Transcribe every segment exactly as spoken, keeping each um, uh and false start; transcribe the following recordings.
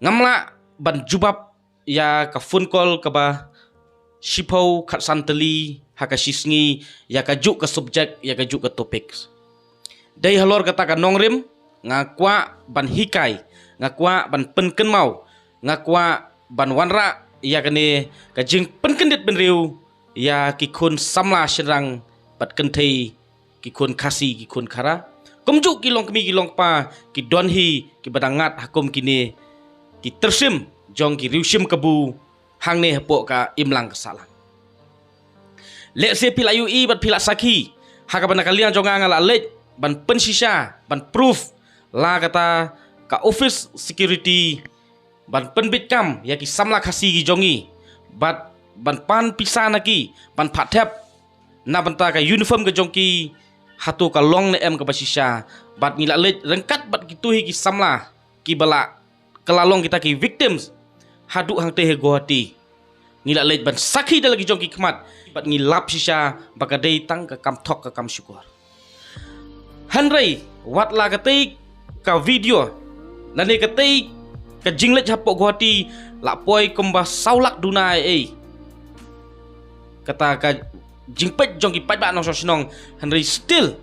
Ngam lah ban jubab ïa ka phone call kaba shiphew khatsan tylli ha ka shisngi ïa kajuh ka subject, ïa kajuh ka topic. Dei halor kata ka nongrim nga kwah ban hikai, nga kwah ban pynkynmaw, nga kwah ban wanrah ïa kane ka jingpynkyndit bynriew ïa ki khun samla shynrang bad kynthei, ki khun Khasi, ki khun Khara. Kumjuh ki longkmie ki longkpa ki don hi kiba dang ngat ha kum kine ki tyrshim jong ki riewshim kabu hangne hapoh ka imlang ka sahlang. Lehse phi la ïohi bad phi la sakhi ha kaba na ka liang jong nga nga la leit ban pynshisha, ban proof la kata ka office security ban pynbit kam ïa ki samla Khasi ki jong ngi bad ban pan pisa na ki ban phah thep na bynta ka uniform ka jong ki, hato ka long ne em kaba shisha. Bad ngi la leit ryngkat bad kito hi ki samla kiba la kylla long kita ki victims haduh hangtei ha Guwahati. Ngi la leit ban sakhi da la ki jong ki khmat bad ngi lap shisha ba ka dei tang ka kam thok ka kam shukor. Hynrei wat la katei ka video lane katei ka jingleit hapoh Guwahati la poi kumba saw lak duna ei ei. Kata ka jingpeit jong ki paidbah nongshong shnong, hynrei still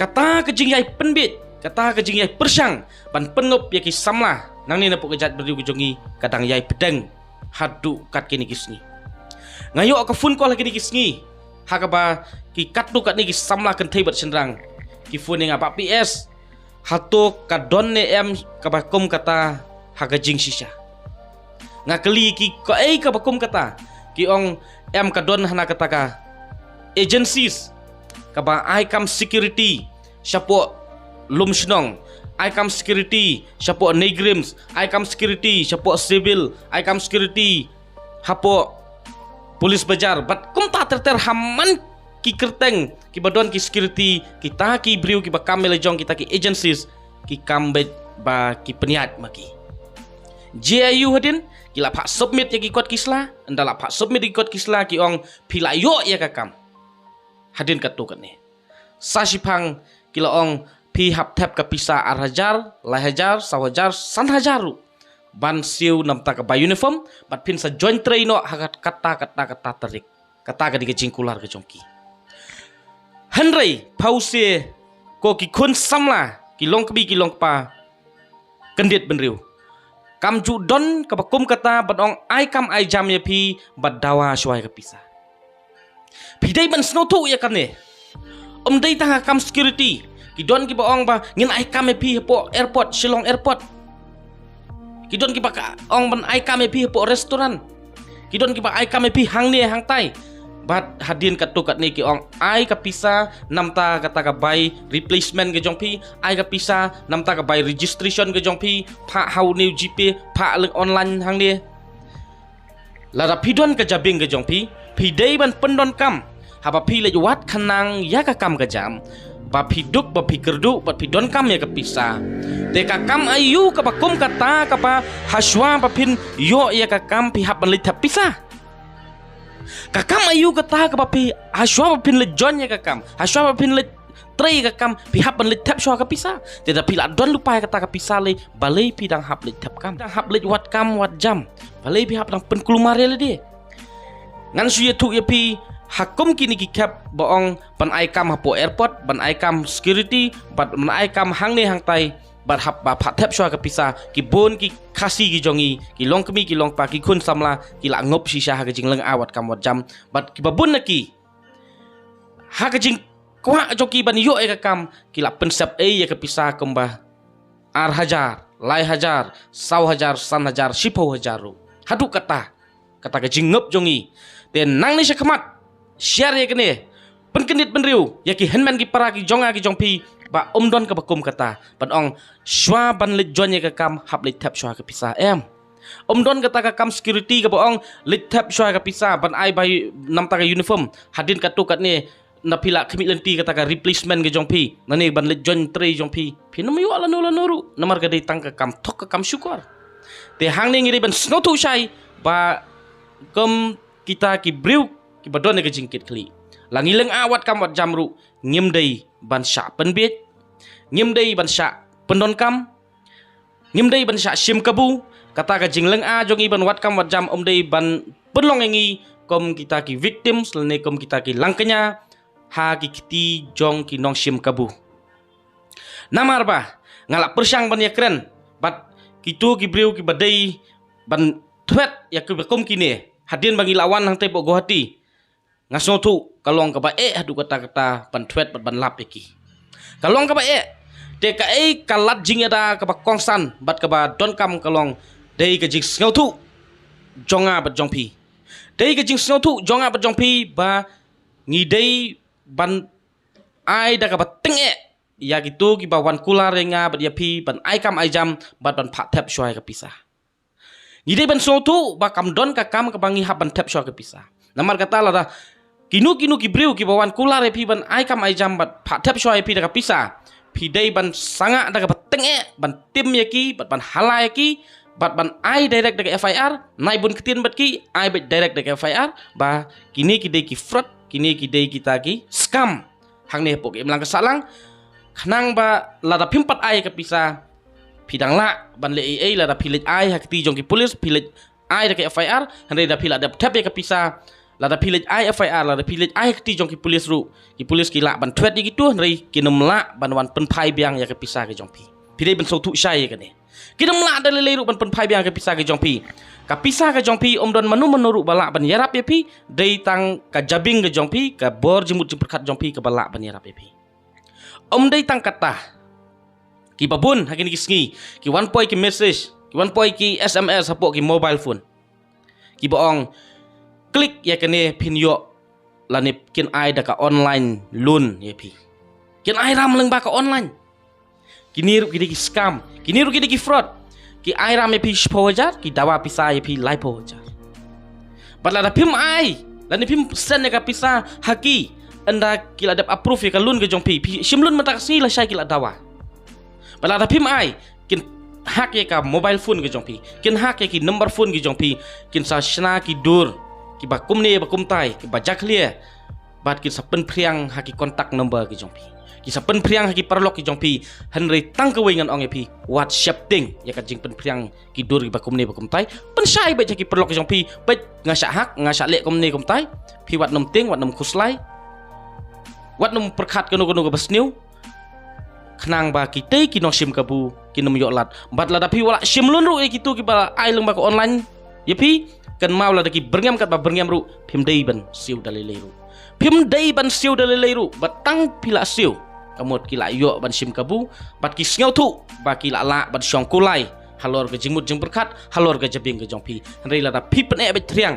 kata ka jingïai pynbit, kata ka jingïai pyrshang ban pynngop ïa ki samla nangne napoh ka jaitbynriew ka jong ngi ka dang ïai pdeng haduh kat kine ki sngi. Nga ïoh ka phone call ha kine ki sngi ha kaba ki katto katne ki samla kynthei bad shynrang ki phone ïa nga, Bah P S, hato ka don ne em kaba kum kata ha ka jingshisha? Nga kylli ki kaei kaba kum kata, ki ong em ka don hana kata ka agencies kaba ai kam security shapoh lum shnong, ai kam security shapoh NEIGRIHMS, ai kam security shapoh civil, ai kam security hapoh police bajar. Bad kumta ter ter ha man ki kyrteng kiba don ki security, kita ki briew kiba kam ïa la jong kita ki agencies ki kam beit ba ki pynïaid ma ki. Jia ïa u hadien ki la phah submit ïa ki kot ki sla, ynda la phah submit ïa ki kot ki sla ki ong phi la ïoh ïa ka kam. Hadien katto katne sa shiphang ki la ong phi hap thep ka pisa ar hajar, lai hajar, saw hajar, san hajar ruh ban siew namar ka bai uniform bad phin sa join trei noh ha kata kata kata tarik. Kata ka dei ka jingkular ka jong ki. Hynrei phewse ko ki khun samla, ki longkmie ki longkpa kyndit bynriew, kam ju don kaba kum kata ban ong ai kam ai jam ïa phi bad dawa shuwa ïa ka pisa. Phi dei ban sngewthuh ïa kane. Ym dei tang ha kam security. Ki don kiba ong ba ngin ai kam ïa phi hapoh airport, Shillong Airport. Ki don kiba ka ong ban ai kam ïa phi hapoh restaurant. Ki don kiba ai kam ïa phi hangne hangtai. Bad hadien katto katne ki ong ai ka pisa namar kata ka bai replacement ka jong phi, ai ka pisa namar ka bai registration ka jong phi, phah ha une u GPay, phah link online hangne. Lada phi don ka jabieng ka jong phi, phi dei ban pyndonkam. Haba phi leit wad khnang ïa ka kam ka jam, ba phi duk, ba phi kyrduh, ba phi donkam ïa ka pisa. Te ka kam aïu kaba kum kata kaba hashuwa ba phin ïoh ïa ka kam phi hap ban leit thep pisa? Ka kam aïu kata kaba phi hashuwa ba phin leit join ïa ka kam, hashuwa ba phin leit trei ka kam, phi hap ban leit thep shuwa ka pisa? Te da phi la don lypa ïa kata ka pisa lei, balei phi dang hap leit thep kam, dang hap leit wad kam wad jam? Balei phi hap dang pynkulmar ïa lade? Ngan shu ïathuh ïa phi, ha kum kine ki khep ba ong ban ai kam hapoh airport, ban ai kam security, bad ban ai kam hangne hangtai, bad hap ba phah thep shuwa ka pisa, ki bun ki Khasi ki jong ngi, ki longkmie ki longkpa, ki khun samla, ki la ngop shisha ha ka jinglyngngoh wad kam wad jam. Bad kiba bun na ki, ha ka jing kwah jong ki ban ïoh ïa ka kam, ki la pynsep ei ïa ka pisa kumba ar hajar, lai hajar, saw hajar, san hajar, shiphew hajar ruh. Haduh kata, kata ka jingngop jong ngi. Te nangne shakhmat, share ïa kane, pynkyndit bynriew ïa ki hynmen ki para ki jong nga ki jong phi, ba ym don kaba kum kata ban ong shuwa ban leit join ïa ka kam hap leit thep shuwa ka pisa, em. Ym don kata ka kam security kaba ong leit thep shuwa ka pisa ban ai bai namar ka uniform. Hadien katto katne, na phi la khmih lynti kata ka replacement ka jong phi, nane ban leit join trei jong phi, phin ym ïoh lano lano ruh, namar ka dei tang ka kam thok ka kam shukor. Te hangne ngi dei ban sngewthuh shai ba kum kita ki briew kiba don ïa ka jingkitkhlieh, la ngi lyngngoh wad kam wad jam ruh, ngim dei ban shah pynbiej, ngim dei ban shah pyndonkam. Ngim dei ban shah shim kabu, kata ka jinglynga jong ngi ban wad kam wad jam ym dei ban pynlong ïa ngi kum kita ki victims lane kum kita ki langkñia ha ki kti jong ki nongshim kabu. Namar ba nga la pyrshang ban ïakren bad kito ki briew kiba dei ban thwet ïa kiba kum kine, hadien ba ngi la wan hangtei hapoh Guwahati. Nga sngewthuh ka long kaba eh haduh katta katta ban thwet bad ban lap ïa ki. Ka long kaba eh. Te kaei ka lad jingïada kaba kongsan bad kaba donkam ka long, dei ka jingsngewthuh jong nga bad jong phi. Dei ka jingsngewthuh jong nga bad jong phi ba ngi dei ban ai da kaba tyngeh ïa kito kiba wan kular ïa nga bad ïa phi ban ai kam ai jam bad ban phah thep shuwa ïa ka pisa. Ngi dei ban sngewthuh ba kam don ka kam kaba ngi hap ban thep shuwa ka pisa. Namar kata lada kino kino ki briew kiba wan kular ïa phi ban ai kam ai jam bad phah thep shuwa ïa phi da ka pisa, phi dei ban sangah da kaba tyngeh ban tim ïa ki bad ban hala ïa ki bad ban ai direct da ka F I R, nai bun ktien bad ki, ai beit direct da ka F I R ba kine ki dei ki fraud, kine ki dei kita ki scam. Hangne hapoh ka imlang ka sahlang, khnang ba lada phim pat ai ka pisa, phi dang lah ban leh ei ei. Lada phi leit ai ha kti jong ki pulis, phi leit ai da ka F I R, hynrei da phi la dep thep ïa ka pisa, lada phi leit ai F I R, lada phi leit ai ha kti jong ki pulis ruh, ki pulis ki lah ban thwet ïa kito, hynrei kin ym lah ban wan pynphai biang ïa ka pisa ka jong phi. Phi dei ban sngewthuh shai ïa kane. Kin ym lah da lei lei ruh ban pynphai biang ka pisa ka jong phi. Ka pisa ka jong phi ym don mano mano ruh ba lah ban ïarap ïa phi, dei tang ka jabieng ka jong phi, ka bor jingmut jingpyrkhat jong phi kaba lah ban ïarap ïa phi. Ym dei tang kata. Kiba bun ha kine ki sngi ki wan poi ki message, ki wan poi ki S M S hapoh ki mobile phone, kiba ong, klik ïa kane phin ïoh, lane kin ai da ka online loan ïa phi. Kin ai ram lyngba ka online. Kine ruh ki dei ki scam, kine ruh ki dei ki fraud. Ki ai ram ïa phi shiphew hajar, ki dawa pisa ïa phi laiphew hajar. Bad lada phim ai, lane phim send ïa ka pisa ha ki, ynda ki la dep approve ïa ka loan ka jong phi, phi shim loan mynta ka sngi lashai ki la dawa. Bad lada phim ai, kin hack ïa ka mobile phone ka jong phi, kin hack ïa ki number phone ki jong phi, kin sa shna ki dur kiba kumne ba kumtai, kiba jakhlia, bad kin sa pynphriang ha ki contact number ki jong phi, kin sa pynphriang ha ki paralok ki jong phi. Hynrei tang kawei ngan ong ïa phi, wat sheptieng ïa ka jingpynphriang ki dur kiba kumne ba kumtai. Pynshai beit ha ki paralok ki jong phi, beit nga shah hack, nga shah leh kumne kumtai. Phi wat nym tieng, wat nym khuslai, wat nym pyrkhat kano kano kaba sniew, khnang ba kitei ki nongshim kabu kin ym ïoh lad. Bad lada phi la shim loan ruh ïa kito kiba ai lyngba ka online ïa phi, kynmaw lada ki byrngem katba byrngem ruh, phim dei ban siew da lei lei ruh. Phim dei ban siew da lei lei ruh, bad tang phi la siew, ka mut ki la ïoh ban shim kabu, bad ki sngewthuh ba ki la lah ban shong kulai halor ka jingmut jingpyrkhat, halor ka jabieng ka jong phi. Hynrei lada phi pyneh beit thriang,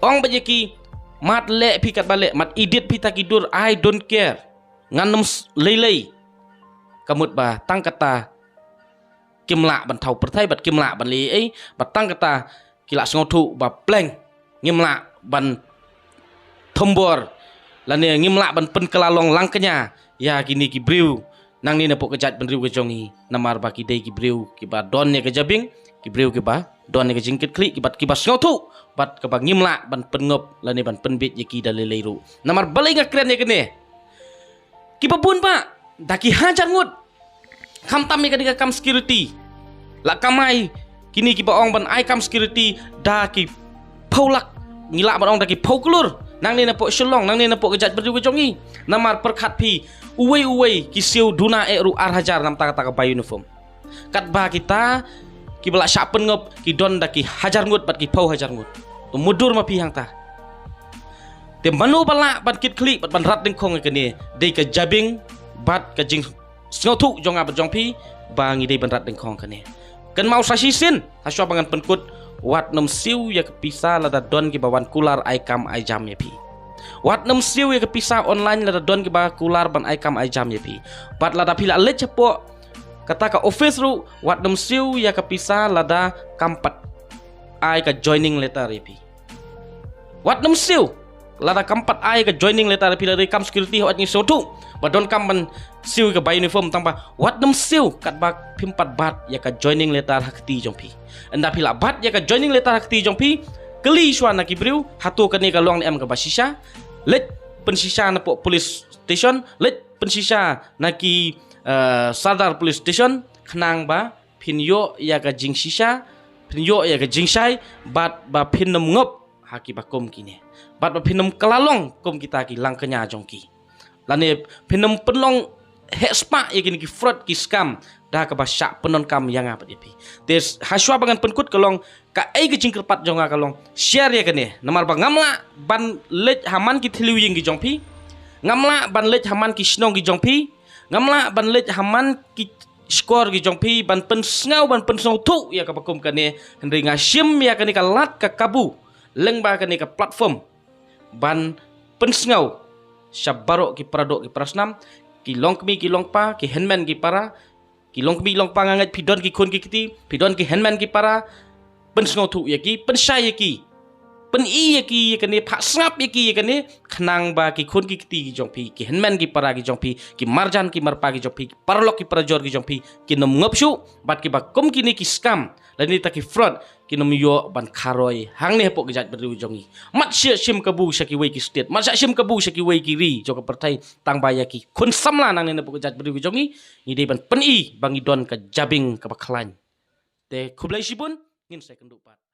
ong beit ïa ki, mat leh phi katba leh, mat edit phi ta ki dur, I don't care, ngan nym s-, lei lei. Ka mut ba tang kata kim lah ban thaw pyrthei bad kim lah ban leh ei ei, bad tang kata ki la sngewthuh ba pleng ngim lah ban thombor, lane ngim lah ban pynkylla long langkñia ïa kine ki briew nangne napoh ka jaitbynriew ka jong ngi. Namar ba ki dei ki briew kiba don ïa ka jabieng, ki briew kiba don ïa ka jingkitkhlieh, kiba, kiba sngewthuh, bad kaba ngim lah ban pynngop lane ban pynbeit ïa ki da lei lei ruh. Namar balei nga kren ïa kane? Kiba bun ba da ki hajar ngut, khamtam ïa kane ka kam security, la kamai kine kiba ong ban ai kam security da ki phew lak, ngi lah ban ong da ki phew klur, nangne napoh Shillong, nangne napoh ka jaitbynriew ka jong ngi. Namar pyrkhat phi, uwei uwei ki siew duna eh ruh ar hajar namar kata ka bai uniform. Katba kita kiba la shah pynngop ki don da ki hajar ngut bad ki phew hajar ngut. To mutdur ma phi hangta. Te mano ba lah ban kitkhlieh bad ban rat dyngkhong ïa kane? Dei ka jabieng bad ka jingsngewthuh jong nga bad jong phi ba ngi dei ban rat dyngkhong kane. Kynmaw sa shisien, hashwa ba ngan pynkut, wat nym siew ïa ka pisa lada don kiba wan kular ai kam ai jam ïa phi. Wat nym siew ïa ka pisa online lada don kiba kular ban ai kam ai jam ïa phi. Bad lada phi la leit hapoh kata ka office ruh, wat nym siew ïa ka pisa lada kam pat ai ka joining letter ïa phi. Wat nym siew lada kam pat ai ka joining letter ïa phi, lada kam security, wat ngi sngewthuh ba donkam ban siew ïa ka bai uniform, tangba wat nym siew katba phim pat bat ïa ka joining letter ha kti jong phi. Ynda phi la bat ïa ka joining letter ha kti jong phi, kylli shuwa na ki briew, hato kane ka long ne em kaba shisha? Leit pynshisha napoh police station, leit pynshisha na ki, eh, sardar police station, khnang ba phin ïoh ïa ka jingshisha, phin ïoh ïa ka jingshai, bad ba phin ym ngop ha ki ba kum kine, bad ba phin ym kylla long kum kita ki langkñia jong ki. Lane phin ym pynlong heh spah ïa kine ki fraud ki scam da kaba shah pyndonkam ïa nga bad ïa phi. Te hashwa ba ngan pynkut ka long, kaei ka jingkyrpad jong nga ka long, share ïa kane, namar ba ngam lah ban leit ha man ki thliew ïing ki jong phi, ngam lah ban leit ha man ki shnong ki jong phi, ngam lah ban leit ha man ki shkor ki jong phi ban pynsngew, ban pynsngewthuh ïa kaba kum kane. Hynrei nga shim ïa kane ka lad ka kabu lyngba kane ka platform ban pynsngew sha baroh ki paradoh ki parasnam, ki longkmie ki longkpa, ki hynmen ki para, ki longkmie longkpa, nga ngeit phi don ki khun ki kti, phi don ki hynmen ki para, pynsngewthuh ïa ki, pynshai ïa ki, pyni ïa ki ïa kane, phah sngap ïa ki ïa kane, khnang ba ki khun ki kti ki jong phi, ki hynmen ki para ki jong phi, ki marjan ki marpa ki jong phi, ki paralok ki parajor ki jong phi, kin ym ngop shuh, bad kiba kum kine ki scam lane kita ki fraud kin ym ïoh ban kharoi hangne hapoh ka jaitbynriew jong ngi. Mat shah shim kabu sha kiwei ki state, mat shah shim kabu sha kiwei ki ri jong ka pyrthei, tang ba ïa ki khun samla nangne napoh ka jaitbynriew jong ngi, ngi dei ban pyni ba ngi don ka jabieng kaba khlaiñ. Te khublei shibun, ngin sa ïakynduh pat.